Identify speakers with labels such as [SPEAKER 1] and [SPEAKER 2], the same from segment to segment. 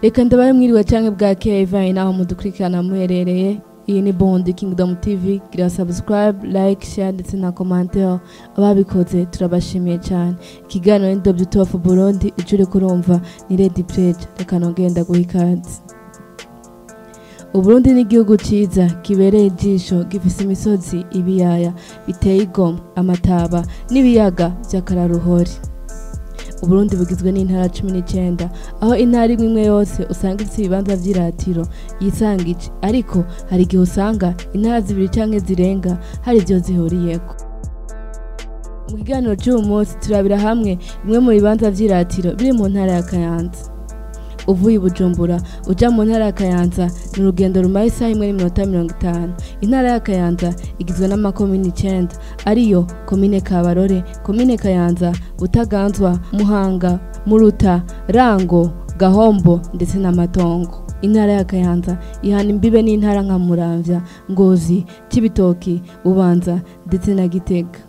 [SPEAKER 1] Reka ndabaye mwiriwe canke bwakeye ivanye naho mudukurikirana muherereye. Iyi ni Burundi Kingdom TV, gira subscribe, like, share ndetse na commentaire. Ababikoze turabashimiye cyane. Ikiganiro ni W12 of Burundi, ico uriko urumva ni Lady Pledge. Reka nongere ndaguha ikaze. Uburundi ni igihugu ciza kibereye ijisho, gifise imisozi, ibiyaya biteye igomwe, amataba n'ibiyaga vy'akararuhore. Uburundi bugizwe n'intara 19, aho intara imwe imwe yose usanga ifise ibibanza vy'iratiro yisangije, ariko hari igihe usanga intara zibiri canke zirenga hari ivyo zihuriyeko. Mu kiganiro c'uyu munsi turabira hamwe bimwe mu bibanza vy'iratiro biri mu ntara ya Kayanza. Uvuye i Bujumbura uja mu ntara ya Kayanza ni urugendo rumara isaha imwe n'iminota 50. Intara ya Kayanza igizwe n'amakomine 9 ariyo komine Kabarore, komine Kayanza, Butaganzwa, Muhanga, Muruta, Rango, Gahombo ndetse na Matongo. Intara ya Kayanza ihana imbibe n'intara nka Muramvya, Ngozi, Cibitoki, Bubanza ndetse na Gitega.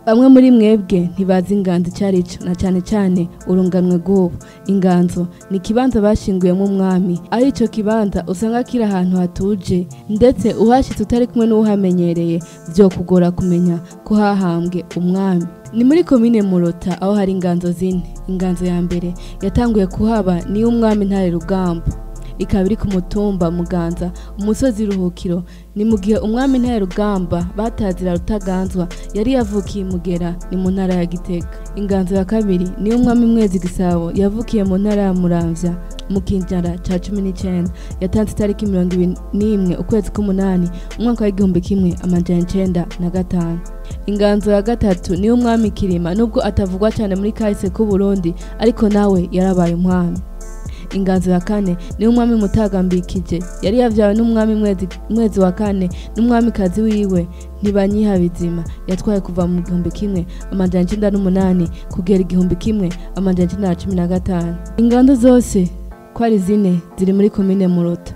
[SPEAKER 1] Bamwe muri mwebwe ntibazi inganzo icyo ari cyo, na cyane cyane urunganwe rw'ubu. Inganzo ni ikibanza bashinguyemo umwami, aho icyo kibanza usanga kiri ahantu hatuje, ndetse uhashyitse utari kumwe n'uwuhamenyereye byokugora kumenya ko hahambwe umwami. Ni muri komine Murota aho hari inganzo zine. Inganzo ya mbere yatanguye kuhaba ni iy'umwami Ntare Rugamba, ikaba iri ku mutumba Muganza, umusozi Ruhukiro. Ni mu gihe umwami Ntare Rugamba batazira Rutaganzwa yari yavukiye Mugera, ni mu ntara ya Gitega. Inganzo ya kabiri ni umwami Mwezi Gisabo yavukiye mu ntara ya Muramvya mu kinjana ca 19, yatanze itariki 21 ukwezi k'umunani umwaka wa 1905. Inganzo ya gatatu ni umwami Kirima, nubwo atavugwa cyane muri kahise k'u Burundi, ariko nawe yarabaye umwami. Inganzo ya kane ni umwami Mutaga Mbikije, yari yavyawe n'umwami Mwezi wa kane n'umwamikazi wiwe Ntibanyihabizima, yatwaye kuva mu 1908 kugera 1915. Inganzo zose ko ari zine ziri muri komine Murota.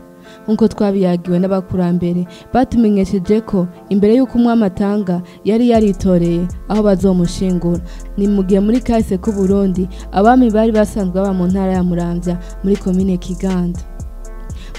[SPEAKER 1] Nkuko twabiyagiwe n'abakurambere batumenyesheje ko imbere y'uko umwami atanga yari yaritoreye aho bazomushingura. Ni mu gihe muri kahise k'u Burundi abami bari basanzwe baba mu ntara ya Muramvya muri komine Kiganda.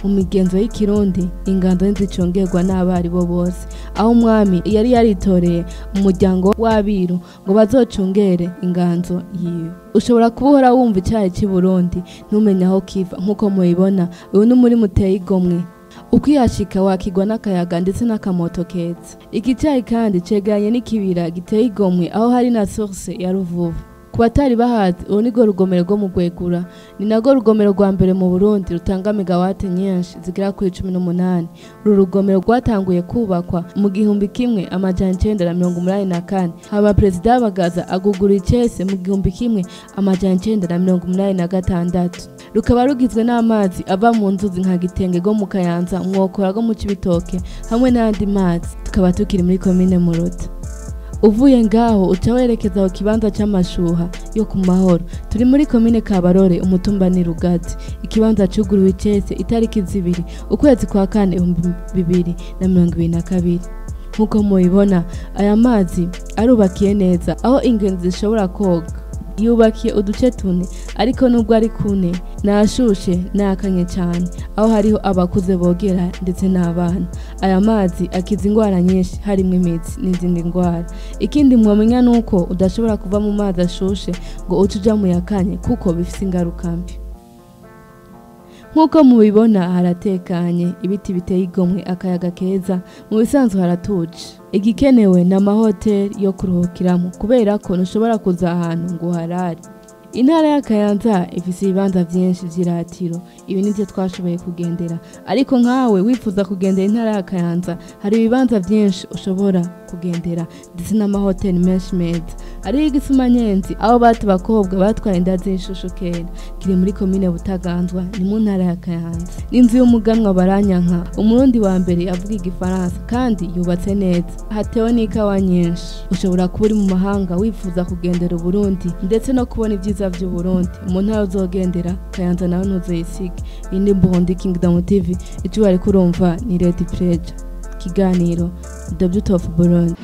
[SPEAKER 1] Mu migenzo y'ikirundi inganzo ntizicongerwa n'abaribo bose, aho umwami yari yaritoreye umuryango w'abiru ngo bazocungere inganzo yiwe. Ushobora kuba uhora wumva icayi c'i Burundi ntumenye aho kiva. Nk'uko mubibona, uyu ni umurima uteye igomwe. Ukihashika wakigwa n'akayaga ndetse n'akamoto keza. Iki cayi kandi cegeranye n'ikibira giteye igomwe, aho hari na source ya Ruvubu. Ku batari bahazi, uru nirwo rugomero rwo mu Rwegura, ni narwo rugomero rwa mbere mu Burundi rutanga megawate nyinshi zigera kuri 18. Uru rugomero rwatanguye kubakwa mu 1984, haba perezida Bagaza agugura icese mu 1986. Rukaba rugizwe n'amazi ava mu nzuzi nka Gitenge rwo mu Kayanza, Mwokora rwo mu Cibitoke hamwe n'ayandi mazi. Tukaba tukiri muri komine Murota. Uvuye ngaho uca werekeza ku kibanza c'amashuha yo ku Mahoro. Turi muri komine Kabarore, umutumba ni Rugazi. Ikibanza cuguruwe icese itariki 2 ukwezi kwa kane 2022. Nkuko mubibona, aya mazi arubakiye neza aho ingenzi zishobora koga. Yubakiye uduce tune, ariko nubwo ari kune nashushe nakanye cyane, aho hariho abakuze bogera ndetse n'abana. Aya mazi akiza ingwara nyinshi harimo imitsi n'izindi ndwara. Ikindi mwamenya nuko udashobora kuva mu mazi ashushe ngo uce uja mu yakanye, kuko bifise ingaruka mbi. Nkuko mubibona haratekanye, ibiti biteye igomwe, akayaga keza, mu bisanzwe haratuje. Igikenewe ni amahoteli yo kuruhukiramo, kubera ko ntushobora kuza ahantu ngo uharare. Intara ya Kayanza ifise ibibanza vyinshi vy'iratiro. Ibi nivyo twashoboye kugendera, ariko nkawe wifuza kugendera intara ya Kayanza hari ibibanza vyinshi ushobora kugendera ndetse n'amahoteli menshi meza. Hariho Igisumanyenzi aho bata abakobwa batwaye inda z'inshushu kera, kiri muri komine Butaganzwa, ni mu ntara ya Kayanza. N'inzu y'umuganwa Baranyanka, umurundi wa mbere avuga igifaransa, kandi yubatse neza, hatewe n'ikawa nyinshi. Ushobora kuba uri mu mahanga wifuza kugendera Uburundi ndetse no kubona ibyiza vy'Uburundi. Mu ntara uzogendera Kayanza nawe ntuzayisige. Iyi ni Burundi Kingdom TV, ico wariko urumva ni Lady Pleasure. Ikiganiro W12 Burundi.